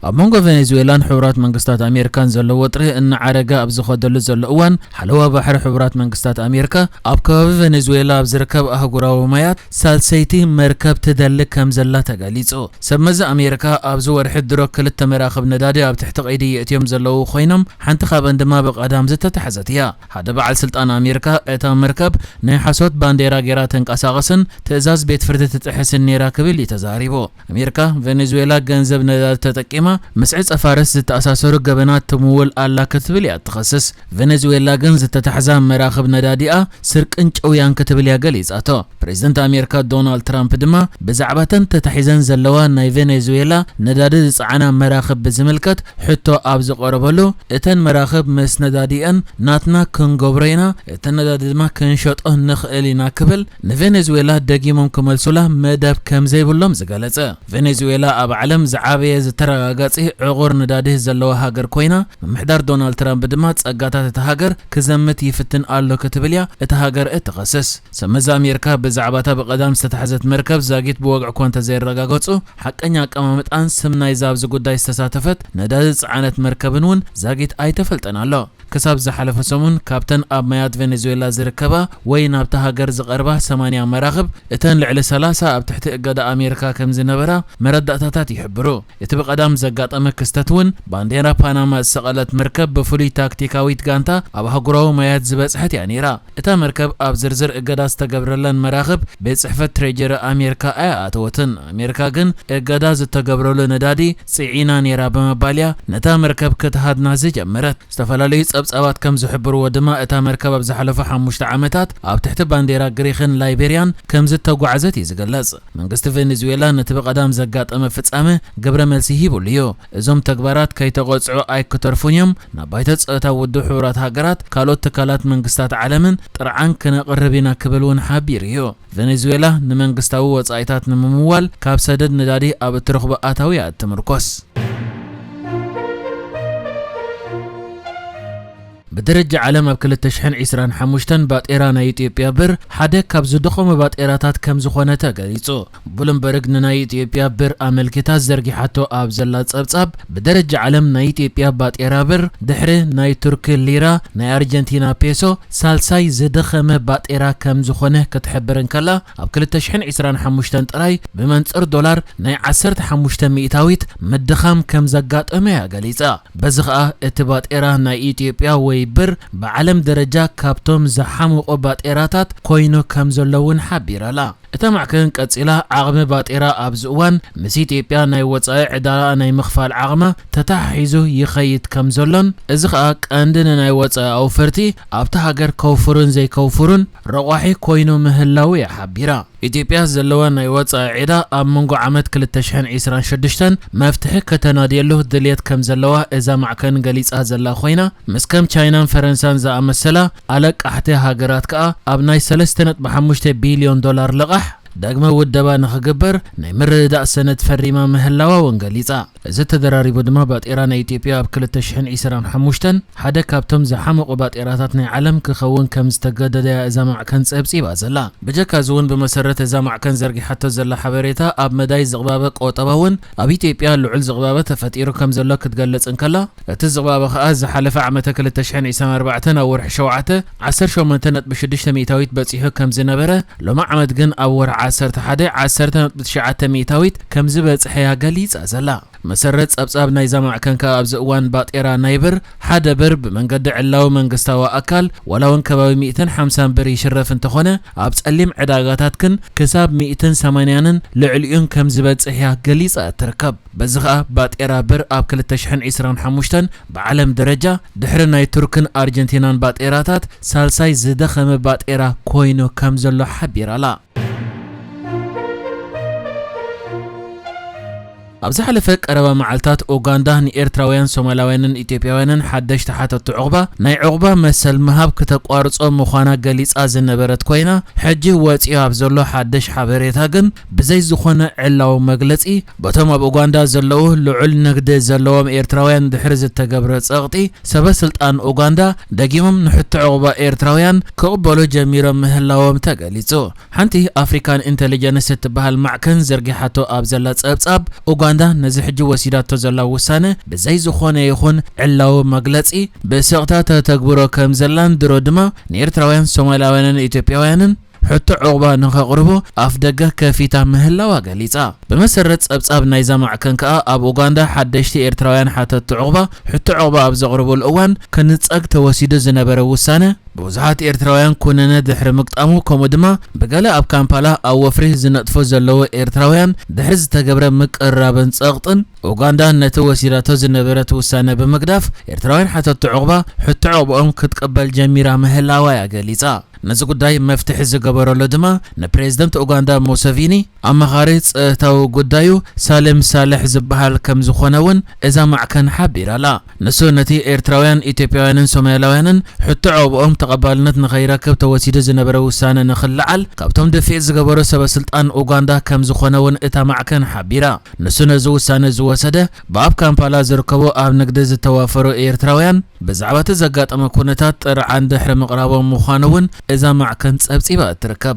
ኣብ መንጎ ቬኔዙዌላን ሕቡራት መንግስታት ኣሜሪካን ዘሎ ወጥሪ እናዓረገ ኣብ ዝኸደሉ ዘሎ እዋን፣ ሓለዋ ባሕሪ ሕቡራት መንግስታት ኣሜሪካ ኣብ ከባቢ ቬኔዙዌላ ኣብ ዝርከብ ኣህጉራዊ ማያት ሳልሰይቲ መርከብ ትደሊ ከም ዘላ ተገሊጹ። ሰብ መዚ ኣሜሪካ ኣብዚ ወርሒ ድሮ ክልተ መራኽብ ነዳዲ ኣብ ትሕቲ ቀይዲ የእትዮም ዘለዉ ኮይኖም፣ ሓንቲ ካብአን ድማ ብቐዳም ዝተታሕዘት እያ። ሓደ በዓል ስልጣን ኣሜሪካ፣ እታ መርከብ ናይ ሓሶት ባንዴራ ጌራ ተንቀሳቐስን ትእዛዝ ቤት ፍርዲ ትጥሕስን ኔራ ክብል እዩ ተዛሪቡ። ኣሜሪካ፣ ቬኔዙዌላ ገንዘብ ነዳዲ ተጠቂማ ምስ ዕጸ ፋርስ ዝተኣሳሰሩ ገበናት ትምውል ኣላ ክትብል እያ ትኸስስ። ቬኔዙዌላ ግን ዝተታሕዛ መራኽብ ነዳዲኣ ስርቅን ጭውያን ክትብል እያ ገሊጻቶ። ፕሬዚደንት ኣሜሪካ ዶናልድ ትራምፕ ድማ ብዛዕባተን ተታሒዘን ዘለዋ ናይ ቬኔዙዌላ ነዳዲ ዝጸዓና መራኽብ ብዝምልከት ሕቶ ኣብ ዝቐረበሉ፣ እተን መራኽብ ምስ ነዳዲአን ናትና ክንገብሮ ኢና፣ እቲ ነዳዲ ድማ ክንሸጦ ንኽእል ኢና ክብል ንቬኔዙዌላ ደጊሞም ክመልሱላ መደብ ከም ዘይብሎም ዝገለጸ። ቬኔዙዌላ ኣብ ዓለም ዝዓበየ ዝተረጋጋጺ ዕቑር ነዳዲ ዘለዋ ሃገር ኮይና፣ ምምሕዳር ዶናልድ ትራምፕ ድማ ጸጋታት እታ ሃገር ክዘምት ይፍትን ኣሎ ክትብል እያ እታ ሃገር እትኸስስ። ሰብ መዚ ኣሜሪካ ብዛዕባ እታ ብቐዳም ዝተታሕዘት መርከብ ዛጊት ብወግዒ እኳ እንተዘየረጋገጹ፣ ሓቀኛ ኣቀማምጣን ስም ናይዛ ኣብዚ ጉዳይ ዝተሳተፈት ነዳዲ ዝጸዓነት መርከብን እውን ዛጊት ኣይተፈልጠን ኣሎ። ክሳብ ዝሓለፈ ሰሙን ካብተን ኣብ ማያት ቬኔዙዌላ ዝርከባ ወይ ናብታ ሃገር ዝቐርባ ሰማንያ መራኽብ፣ እተን ልዕሊ ሰላሳ ኣብ ትሕቲ እገዳ ኣሜሪካ ከም ዝነበራ መረዳእታታት ይሕብሩ። እቲ ብቐዳም ዘጋጠመ ክስተት እውን ባንዴራ ፓናማ ዝሰቐለት መርከብ ብፍሉይ ታክቲካዊት ጋንታ ኣብ ኣህጉራዊ ማያት ዝበጽሐት እያ ነይራ። እታ መርከብ ኣብ ዝርዝር እገዳ ዝተገብረለን መራኽብ ቤት ጽሕፈት ትሬጀሪ ኣሜሪካ ኣይኣተወትን። ኣሜሪካ ግን እገዳ ዝተገብረሉ ነዳዲ ጽዒና ነይራ ብምባል እያ ነታ መርከብ ክትሃድና ዝጀመረት። ዝተፈላለዩ ጸብጻባት ከም ዝሕብርዎ ድማ፣ እታ መርከብ ኣብ ዝሓለፉ ሓሙሽተ ዓመታት ኣብ ትሕቲ ባንዴራ ግሪኽን ላይቤርያን ከም ዝተጓዕዘት እዩ ዝግለጽ። መንግስቲ ቬኔዙዌላ ነቲ ብቐዳም ዘጋጠመ ፍጻመ ግብረ መልሲ ሂቡሉ እዩ። እዞም ተግባራት ከይተቐጽዑ ኣይክተርፉን እዮም። ናብ ባይቶ ጸጥታ ውድብ ሕቡራት ሃገራት፣ ካልኦት ትካላት መንግስታት ዓለምን ጥርዓን ክነቕርብ ኢና ክብል እውን ሓቢሩ እዩ። ቬኔዙዌላ ንመንግስታዊ ወጻኢታት ንምምዋል ካብ ሰደድ ነዳዲ ኣብ እትረኽቦ ኣታዊ እያ እትምርኮስ። ብደረጃ ዓለም ኣብ ክልተ ሽሕን ዕስራን ሓሙሽተን ባጤራ ናይ ኢትዮጵያ ብር ሓደ ካብ ዝደኸሙ ባጤራታት ከም ዝኾነ ተገሊጹ። ብሉምበርግ ንናይ ኢትዮጵያ ብር ኣመልኪታ ዘርጊሓቶ ኣብ ዘላ ጸብጻብ፣ ብደረጃ ዓለም ናይ ኢትዮጵያ ባጤራ ብር ድሕሪ ናይ ቱርኪ ሊራ፣ ናይ ኣርጀንቲና ፔሶ ሳልሳይ ዝደኸመ ባጤራ ከም ዝኾነ ክትሕብር እንከላ፣ ኣብ ክልተ ሽሕን ዕስራን ሓሙሽተን ጥራይ ብመንጽር ዶላር ናይ ዓሰርተ ሓሙሽተ ሚእታዊት ምድኻም ከም ዘጋጠመ እያ ገሊጻ። በዚ ኸኣ እቲ ባጤራ ናይ ኢትዮጵያ ወይ ብር ብዓለም ደረጃ ካብቶም ዝሓመቑ ባጤራታት ኮይኑ ከም ዘሎ እውን ሓቢራ'ላ። እታ ማዕከን ቀጺላ፣ ዓቕሚ ባጤራ ኣብዚ እዋን ምስ ኢትዮጵያ ናይ ወጻኢ ዕዳኣ ናይ ምኽፋል ዓቕማ ተተሓሒዙ ይኸይድ ከም ዘሎን፣ እዚ ኸኣ ቀንዲ ንናይ ወጻኢ ኣውፈርቲ ኣብታ ሃገር ከውፍሩን ዘይከውፍሩን ረቋሒ ኮይኑ ምህላዉ እያ ሓቢራ። ኢትዮጵያ ዘለዋ ናይ ወጻኢ ዕዳ ኣብ መንጎ ዓመት ክልተ ሽሕን ዕስራን ሽዱሽተን መፍትሒ ከተናድየሉ ድልየት ከም ዘለዋ እዛ ማዕከን ገሊጻ ዘላ ኮይና፣ ምስ ከም ቻይናን ፈረንሳን ዝኣመሰላ ኣለቃሕቲ ሃገራት ከኣ ኣብ ናይ ሰለስተ ነጥቢ ሓሙሽተ ቢልዮን ዶላር ልቓሕ ዳግመ ውደባ ንኽግበር ናይ ምርድዳእ ሰነድ ፈሪማ ምህላዋ እውን ገሊጻ። እዚ ተደራሪቡ ድማ ባጤራ ናይ ኢትዮጵያ ኣብ ክልተ ሽሕን ዕስራን ሓሙሽተን ሓደ ካብቶም ዝሓመቑ ባጤራታት ናይ ዓለም ክኸውን ከም ዝተገደደ እያ እዛ ማዕከን ጸብጺባ ዘላ። ብጀካ እዚ እውን ብመሰረት እዛ ማዕከን ዘርጊሓቶ ዘላ ሓበሬታ ኣብ መዳይ ዝቕባበ ቆጠባ እውን ኣብ ኢትዮጵያ ልዑል ዝቕባበ ተፈጢሩ ከም ዘሎ ክትገልጽ እንከላ፣ እቲ ዝቕባበ ከኣ ዝሓለፈ ዓመተ ክልተ ሽሕን ዕስራን ኣርባዕተን ኣብ ወርሒ ሸውዓተ ዓሰርተ ሸሞንተ ነጥቢ ሽዱሽተ ሚእታዊት በጺሑ ከም ዝነበረ፣ ሎሚ ዓመት ግን ኣብ ወርሒ ዓሰርተ ሓደ ዓሰርተ ነጥቢ ትሽዓተ ሚእታዊት ከም ዝበጽሐ እያ ገሊጻ ዘላ። መሰረት ጸብጻብ ናይዛ ማዕከን ከኣ ኣብዚ እዋን ባጤራ ናይ ብር ሓደ ብር ብመንገዲ ዕላዊ መንግስታዊ ኣካል ዋላ እውን ከባቢ ሚእትን ሓምሳን ብር ይሽረፍ እንተኾነ፣ ኣብ ጸሊም ዕዳጋታት ግን ክሳብ ሚእትን ሰማንያንን ልዕሊኡን ከም ዝበጽሕ እያ ገሊጻ እትርከብ። በዚ ኸኣ ባጤራ ብር ኣብ ክልተ ሽሕን ዕስራን ሓሙሽተን ብዓለም ደረጃ ድሕሪ ናይ ቱርክን ኣርጀንቲናን ባጤራታት ሳልሳይ ዝደኸመ ባጤራ ኮይኑ ከም ዘሎ ሓቢራ'ላ። ኣብ ዝሓለፈ ቀረባ መዓልታት ኡጋንዳ ንኤርትራውያን፣ ሶማላውያንን ኢትዮጵያውያንን ሓደሽ ተሓተቲ ዑቕባ ናይ ዑቕባ መሰል ምሃብ ክተቋርጾ ምዃና ገሊጻ ዝነበረት ኮይና፣ ሕጂ ወጺኡ ኣብ ዘሎ ሓደሽ ሓበሬታ ግን ብዘይ ዝኾነ ዕላዊ መግለጺ፣ በቶም ኣብ ኡጋንዳ ዘለዉ ልዑል ንግዲ ዘለዎም ኤርትራውያን ድሕሪ ዝተገብረ ጸቕጢ፣ ሰበ ስልጣን ኡጋንዳ ደጊሞም ንሕቶ ዑቕባ ኤርትራውያን ክቕበሉ ጀሚሮም ምህላዎም ተገሊጹ። ሓንቲ ኣፍሪካን ኢንተሊጀንስ እትበሃል ማዕከን ዘርጊሓቶ ኣብ ዘላ ጸብጻብ፣ ኡጋንዳ ነዚ ሕጂ ወሲዳቶ ዘላ ውሳነ ብዘይ ዝኾነ ይኹን ዕላዊ መግለጺ ብስቕታ ተተግብሮ ከም ዘላን ድሮ ድማ ንኤርትራውያን፣ ሶማላውያንን ኢትዮጵያውያንን ሕቶ ዑቕባ ንኸቕርቡ ኣፍ ደገ ከፊታ ምህላዋ ገሊጻ። ብመሰረት ጸብጻብ ናይዛ ማዕከን ከኣ ኣብ ኡጋንዳ ሓደሽቲ ኤርትራውያን ሓተትቲ ዑቕባ ሕቶ ዑቕባ ኣብ ዘቕርቡሉ እዋን ክንጸግ ተወሲዱ ዝነበረ ውሳነ ብብዙሓት ኤርትራውያን ኩነነ ድሕሪ ምግጣሙ፣ ከምኡ ድማ ብገለ ኣብ ካምፓላ ኣብ ወፍሪ ዝነጥፎ ዘለዉ ኤርትራውያን ድሕሪ ዝተገብረ ምቅርራብን ጸቕጥን፣ ኡጋንዳ ነቲ ወሲዳቶ ዝነበረት ውሳነ ብምግዳፍ፣ ኤርትራውያን ሓተትቲ ዑቕባ ሕቶ ዑቕባኦም ክትቅበል ጀሚራ ምህላዋ እያ ገሊጻ። ነዚ ጉዳይ መፍትሒ ዝገበረሉ ድማ ንፕሬዝደንት ኡጋንዳ ሙሰቪኒ ኣማኻሪ ጸጥታዊ ጉዳዩ ሳሌም ሳልሕ ዝበሃል ከም ዝኾነ እውን እዛ ማዕከን ሓቢራላ። ንሱ ነቲ ኤርትራውያን፣ ኢትዮጵያውያንን ሶማላውያንን ሕቶ ዑቕባኦም ተቐባልነት ንኸይረክብ ተወሲዱ ዝነበረ ውሳነ ንኽልዓል ካብቶም ድፊት ዝገበሩ ሰበ ስልጣን ኡጋንዳ ከም ዝኾነ እውን እታ ማዕከን ሓቢራ። ንሱ ነዚ ውሳነ ዝወሰደ ብኣብ ካምፓላ ዝርከቡ ኣብ ንግዲ ዝተዋፈሩ ኤርትራውያን ብዛዕባ እቲ ዘጋጠመ ኩነታት ጥርዓን ድሕሪ ምቕራቦም ምዃኑ እውን እዛ ማዕከን ጸብጺባ እትርከብ።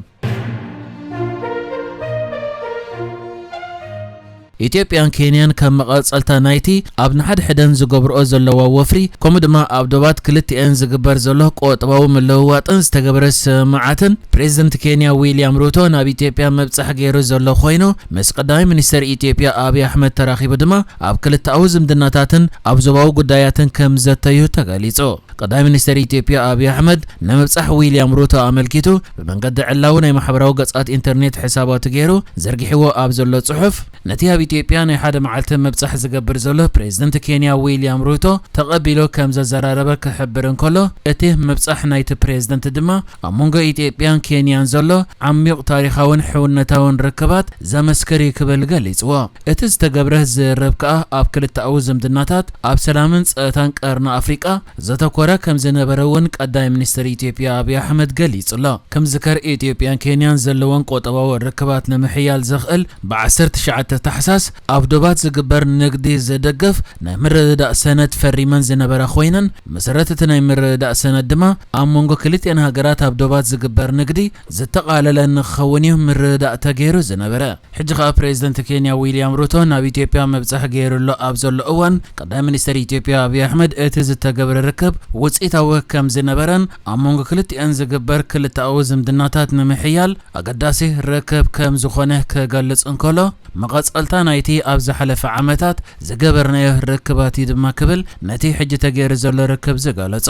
ኢትዮጵያን ኬንያን ከም መቐጸልታ ናይቲ ኣብ ንሓድሕደን ዝገብርኦ ዘለዋ ወፍሪ፣ ከምኡ ድማ ኣብ ዶባት ክልቲኤን ዝግበር ዘሎ ቁጠባዊ ምልውዋጥን ዝተገበረ ስምምዓትን፣ ፕሬዝደንት ኬንያ ዊልያም ሩቶ ናብ ኢትዮጵያ ምብጻሕ ገይሩ ዘሎ ኮይኑ፣ ምስ ቀዳማይ ሚኒስተር ኢትዮጵያ ኣብይ ኣሕመድ ተራኺቡ ድማ ኣብ ክልተኣዊ ዝምድናታትን ኣብ ዞባዊ ጉዳያትን ከም ዘተዩ ተገሊጹ። ቀዳማይ ሚኒስተር ኢትዮጵያ ኣብይ ኣሕመድ ንምብጻሕ ዊልያም ሩቶ ኣመልኪቱ ብመንገዲ ዕላዊ ናይ ማሕበራዊ ገጻት ኢንተርኔት ሕሳባቱ ገይሩ ዘርጊሕዎ ኣብ ዘሎ ጽሑፍ፣ ነቲ ኣብ ኢትዮጵያ ናይ ሓደ መዓልቲ ምብጻሕ ዝገብር ዘሎ ፕሬዝደንት ኬንያ ዊልያም ሩቶ ተቐቢሉ ከም ዘዘራረበ ክሕብር እንከሎ፣ እቲ ምብጻሕ ናይቲ ፕሬዝደንት ድማ ኣብ መንጎ ኢትዮጵያን ኬንያን ዘሎ ዓሚቕ ታሪኻውን ሕውነታውን ርክባት ዘመስክር እዩ ክብል ገሊጽዎ። እቲ ዝተገብረ ዝርርብ ከኣ ኣብ ክልተኣዊ ዝምድናታት፣ ኣብ ሰላምን ጸጥታን ቀርኒ ኣፍሪቃ ዘተኮረ ከም ዝነበረ እውን ቀዳማይ ሚኒስትር ኢትዮጵያ ኣብይ ኣሕመድ ገሊጹ ኣሎ። ከም ዝከር ኢትዮጵያን ኬንያን ዘለወን ቁጠባዊ ርክባት ንምሕያል ዘኽእል ብ ዓሰርተ ትሽዓተ ታሕሳስ ኣብ ዶባት ዝግበር ንግዲ ዝድግፍ ናይ ምርድዳእ ሰነድ ፈሪመን ዝነበራ ኮይነን፣ መሰረት እቲ ናይ ምርድዳእ ሰነድ ድማ ኣብ መንጎ ክልቲኤን ሃገራት ኣብ ዶባት ዝግበር ንግዲ ዝተቓለለ ንክኸውን እዩ ምርድዳእ ተገይሩ ዝነበረ። ሕጂ ከኣ ፕሬዝደንት ኬንያ ዊልያም ሩቶ ናብ ኢትዮጵያ ምብጻሕ ገይሩ ኣሎ ኣብ ዘሎ እዋን፣ ቀዳማይ ሚኒስተር ኢትዮጵያ ኣብይ ኣሕመድ እቲ ዝተገብረ ርክብ ውጽኢታዊ ከም ዝነበረን ኣብ መንጎ ክልቲኤን ዝግበር ክልተኣዊ ዝምድናታት ንምሕያል ኣገዳሲ ርክብ ከም ዝኾነ ክገልጽ እንከሎ፣ መቐጸልታ ናይቲ ኣብ ዝሓለፈ ዓመታት ዝገበርናዮ ርክባት እዩ ድማ ክብል ነቲ ሕጂ ተገይሩ ዘሎ ርክብ ዝገለጾ።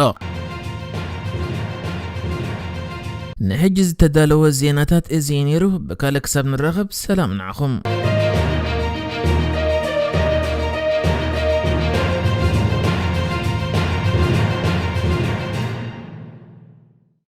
ንሕጂ ዝተዳለወ ዜናታት እዚ እዩ ነይሩ። ብካልእ ክሳብ ንራኸብ ሰላም ንዓኹም።